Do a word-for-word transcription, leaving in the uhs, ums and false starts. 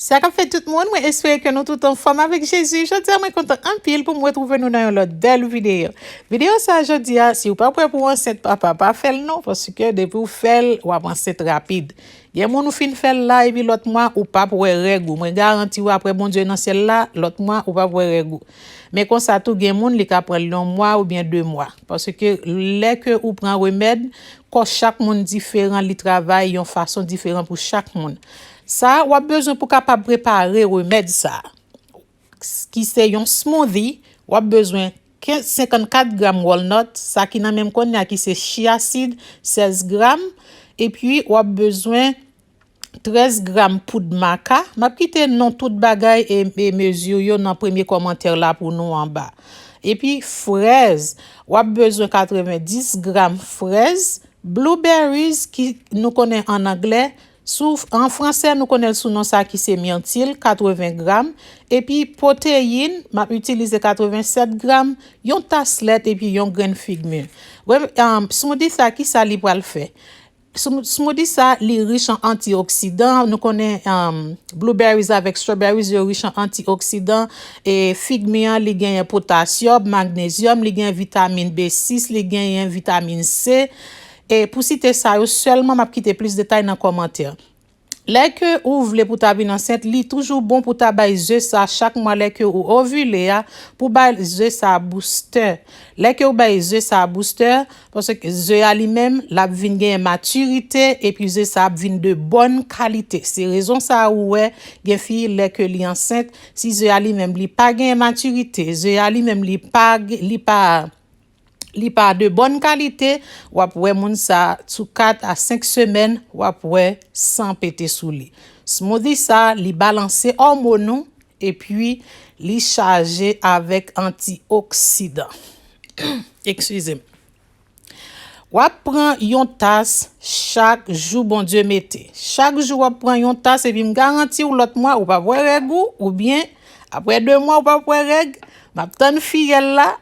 Sa k ap fèt tout moun, mwen espere ke nou tout anfòm avèk Jezi. Jodi a mwen kontan anpil pou m retwouve nou nan yon lòt bèl videyo. Videyo sa a jodi a, si w pa prè pou w ansent papa, pa fè l non, paske depi w fè l, w ap ansent rapid. Gen moun ou fin fè l la, epi lòt mwa ou p ap wè règ ou. Mwen garanti w apre Bondye nan syèl la, lòt mwa ou p ap wè règ ou. Men konsa tou gen moun li ka pran l yon mwa oubyen de mwa. Paske lè ke ou pran remèd, kò chak moun diferan, li travay yon fason diferan pou chak moun. Sa w ap bezwen pou kapab prepare remèd sa a, ki se yon smoothie, w ap bezwen senkannkat gram walnut, sa ki nan men m kounye a ki se chia seed, sèz gram, epi w ap bezwen trèz gram poud maca. M ap kite non tout bagay e, e mezi yo nan premye kòmantè la pou nou anba. Epi frèz, w ap bezwen katrevendis gram frèz, blueberries ki nou konnen an anglè, sou, an fransè nou konnen l sou non sa ki se mirtil, katreven gram, epi pwoteyin, m ap itilize katrevensèt gram, yon tas lèt epi yon grenn figmi. Re- um, smoothie sa, ki sa li pral fè? Sm- Smoothie sa, li rich an antioksidan. Nou konnen um, blueberries avèk strawberries, yo rich an antioksidan. E figmi an, li genyen potasyòm, magnezyòm, li genyen vitamin B sis, li genyen vitamin C. E pou site sa yo sèlman, m ap kite plis detay nan kòmantè. Lè ke ou vle pou ta vin ansent, li toujou bon pou ta bay ze sa chak mwa lè ke ou ovile a, pou bay ze sa booster. Lè ke ou bay ze sa booster, paske ze a li menm, l ap vin genyen matirite, epi ze sa ap vin de bòn kalite. Se rezon sa a ou wè, gen fi lè ke li ansent, si ze a li menm li pa genyen matirite, ze a li menm li pa, li pa, li pa de bòn kalite, w ap wè moun sa sou kat a senk semèn, w ap wè san pete sou li. Smoothie sa, li balanse òmòn ou, epi li chaje avèk antioksidan. Eskize m. W ap pran yon tas chak jou Bondye mete. Chak jou w ap pran yon tas, epi m garanti w lòt mwa ou p ap wè règ ou, oubyen apre de mwa ou p ap wè règ. M ap tann fiyèl la,